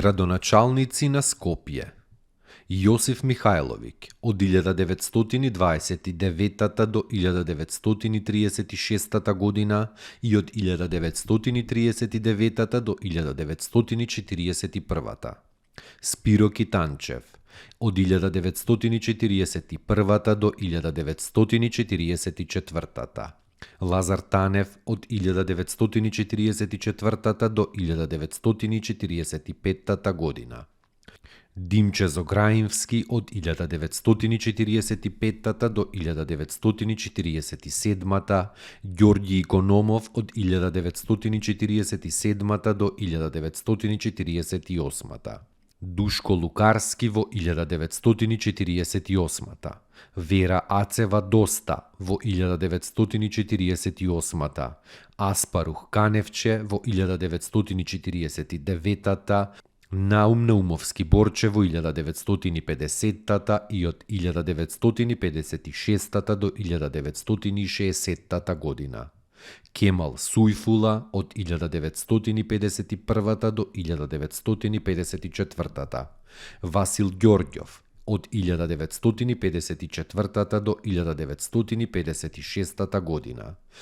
Градоначалници на Скопје. Јосиф Михајловиќ од 1929 до 1936 година и од 1939 до 1941. Спиро Китанчев од 1941 до 1944. Лазар Танев од 1944 до 1945 година. Димче Зограевски од 1945 до 1947, Ѓорѓи Икономов од 1947 до 1948, Душко Лукарски во 1948, Вера Ацева Доста во 1948, Аспарух Каневче во 1949, Наум Наумовски Борче во 1950 и од 1956 до 1960 година. Кемал Сујфула од 1951 до 1954. Васил Ѓорѓов од 1954 до 1956 година.